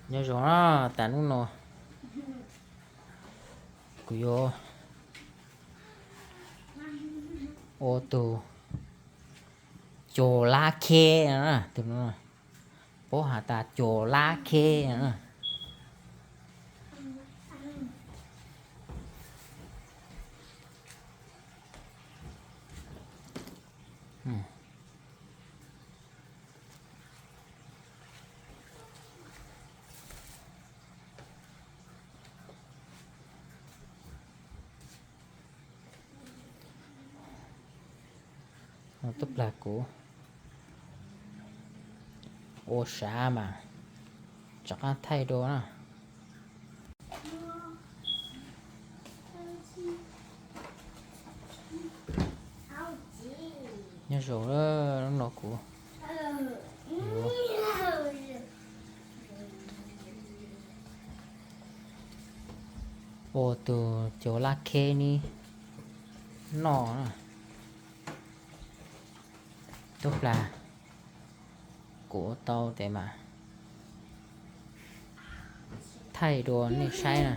Nyob zoo na, tas hnub no kuv yuav ua tus cua lab kheb na, tus no paub has tas cua lab kheb na. Tub plag kuv ua sav mas rov qab thaij dua na. Nyob zoo, hnub no kuv ua tus cua lab kheb neb noj na. Tub plag, kuv ua tau tes mas thaij dua nej saib na.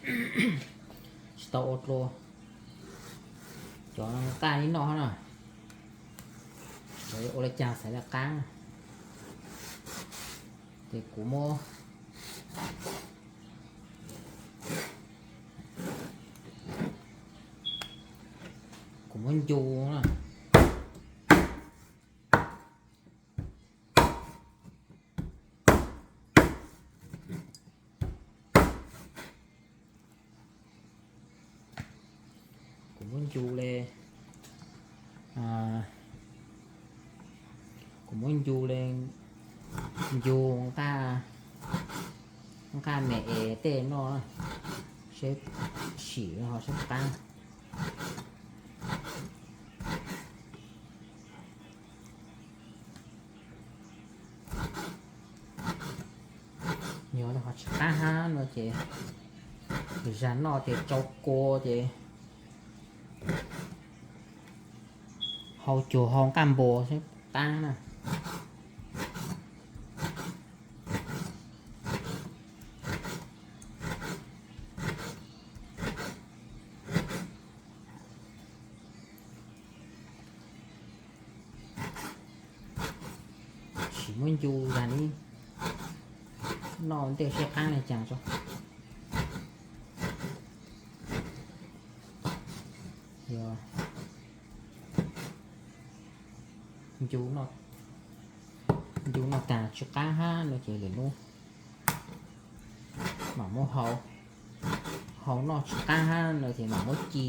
tsis tau ua dlua. Cov nqaj li no na, cov ua li cas xaiv li qab. Ces kuv muab, kuv muab ncu na. Kuv muab ncu li, kuv muab ncu li, ncu nqaj, nqaj me es tej no, seb sim ho seb qab. Yog ho tsis qab hab no ces, zag noj ces tsau kua ces hau cuag hau nqaj npua seb qab na. Sim muab ncu zag li, noj ntej seb qab li cas tso. Yog ncu noj tag tsis qab hab no ces lwm hnub mam muab hau, hau noj tsis qab hab no ces mam muab ci,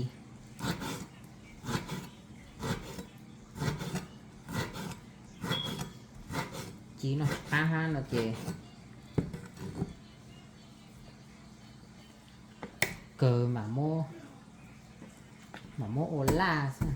ci noj tsis qab hab no ces kawg mam muab, mam muab ua laj xwb.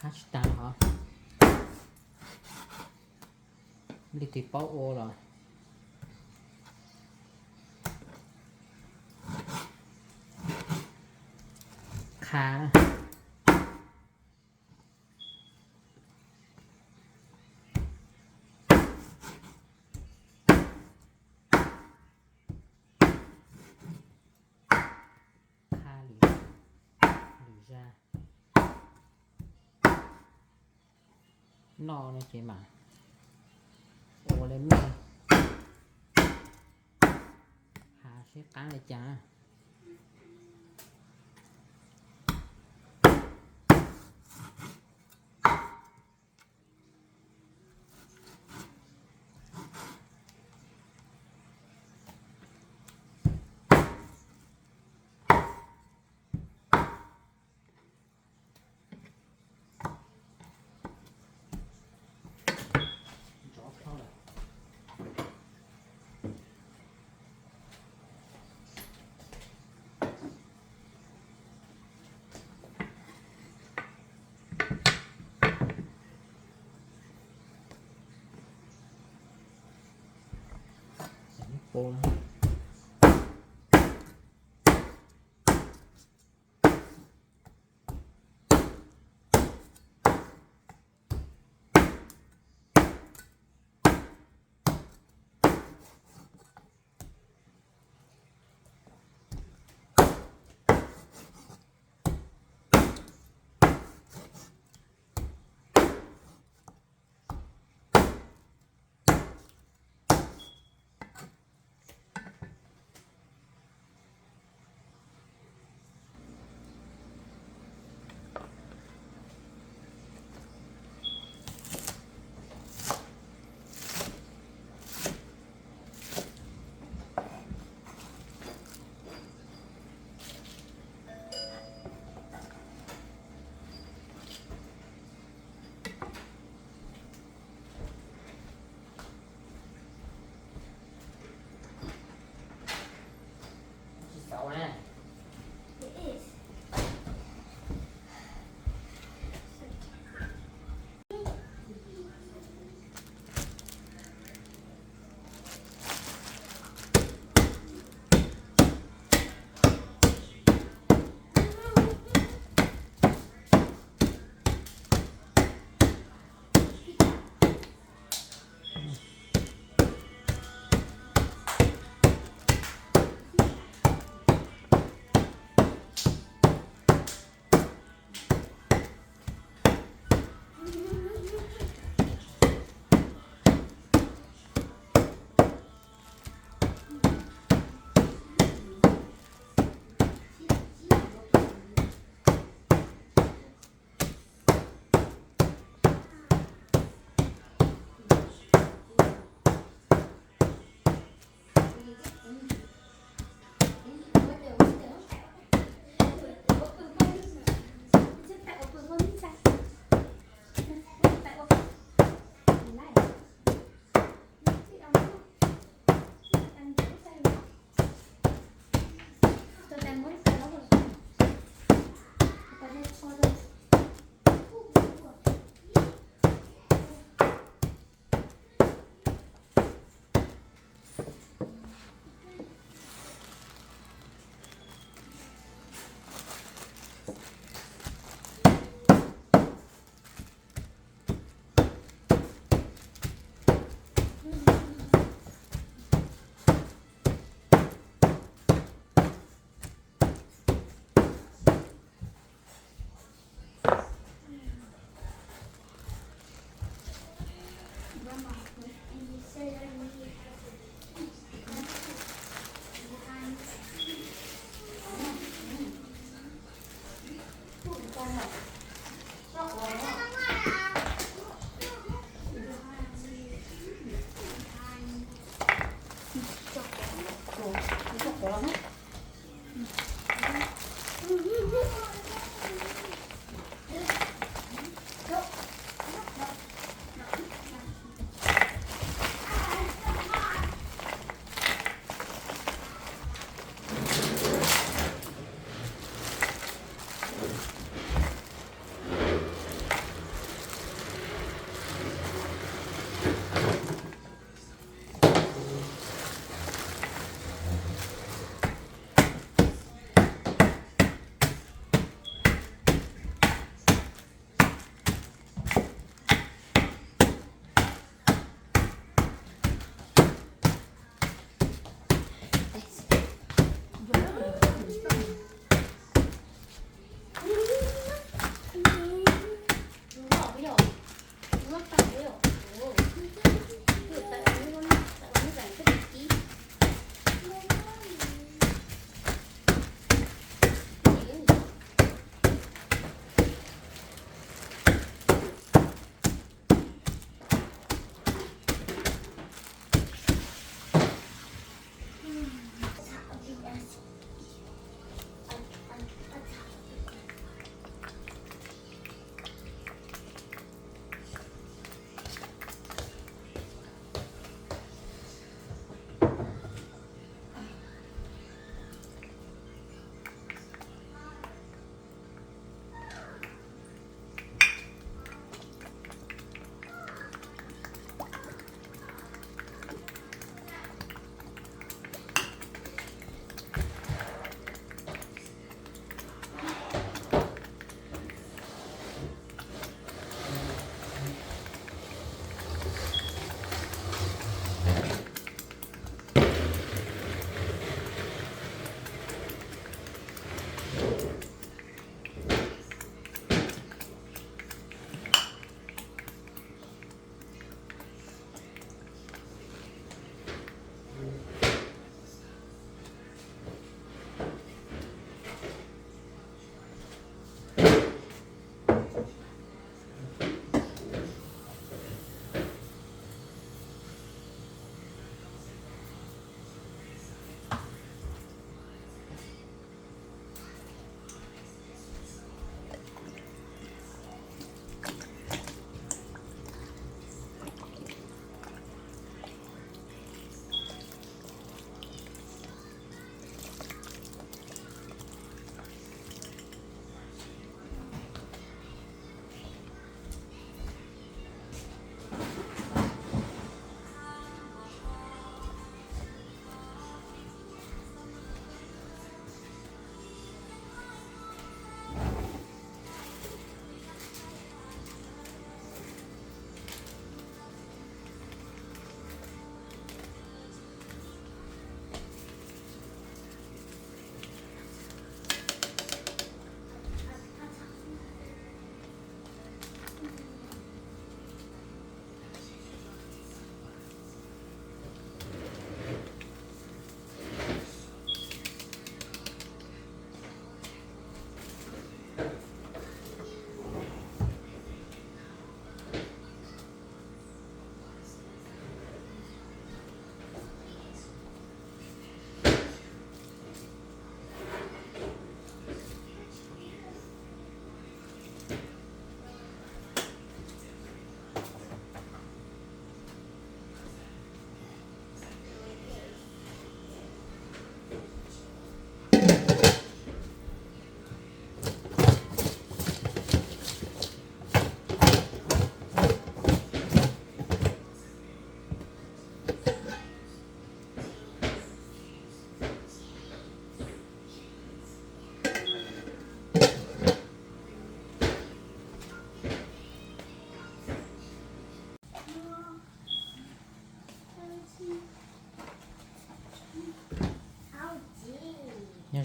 Hab tsis tas os. Leej twg paub ua los qha. Qha lwm, lwm zag. Noj no ces mam ua li mej has seb qab li cas.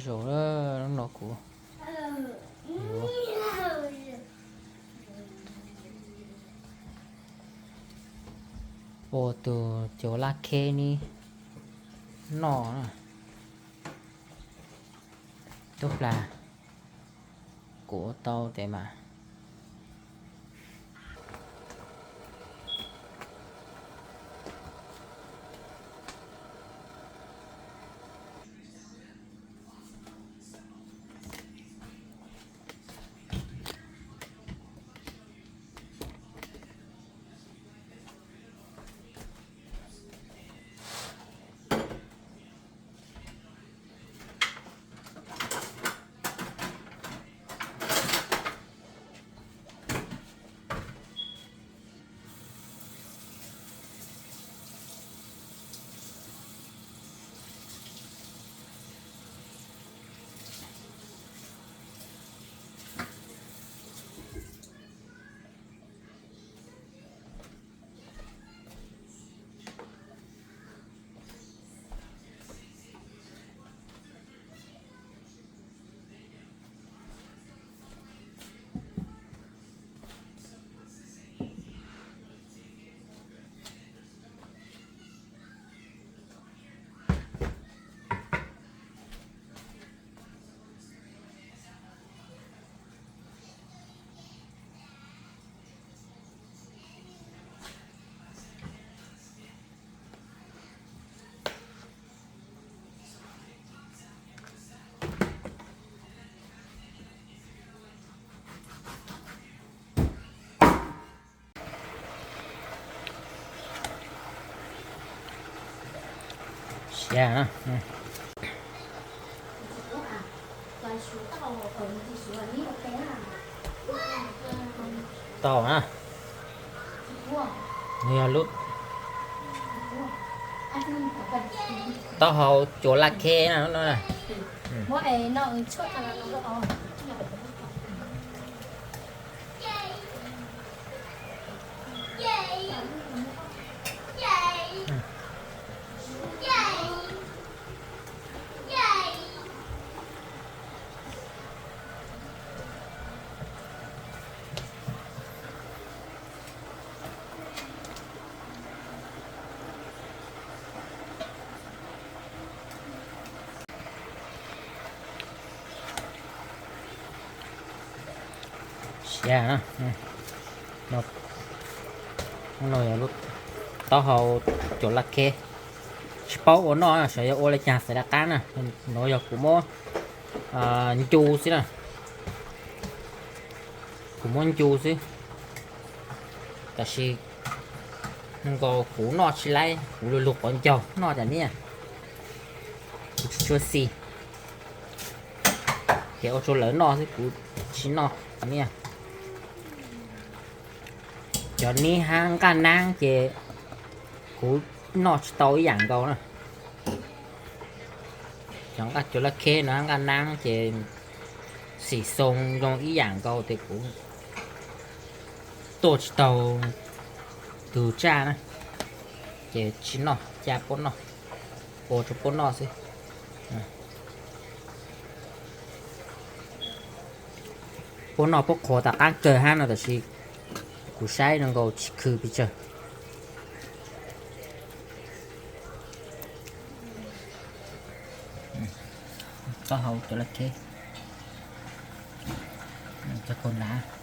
Zaum lub no kuv yuav ua tus cov laj kheb nib noj na. Tub plag, kuv ua tau tes mas. Siav na. Tau na. Nws yog lub taub hau cuav laj kheb na no. Siav na. No yog lub taub hau cuav laj kheb. Tsis paub ua noj, xyov yog ua li cas xav rov qab na. Nuav yog kuv muab ncu xwb na. Kuv muab ncu xwb, tab sis nkaus kuv noj tsis laib, kuv lug lug quav ncaug noj cov niaj, kuv tsis tshua xis, ces ua rau lawv noj xwb, kuv tsis noj cov niaj. Cov nib hab nqaj naab ces kuv noj tsis tau ib yam nkaus na. Cov nqaj cuav laj kheb no hab nqaj naab ces xim xoo zoo ib yam nkaus ces kuv tuaj tsis tau tug tsaj na, ces tsis noj, ca puab noj, ua rau puab noj xwb. Puab noj puab qhuav tom qaab kawg hab no tab sis kuv saib zoo nkaus tsis khw pes tsawg. Taub hau cuav laj kheb, cov kaus hnav.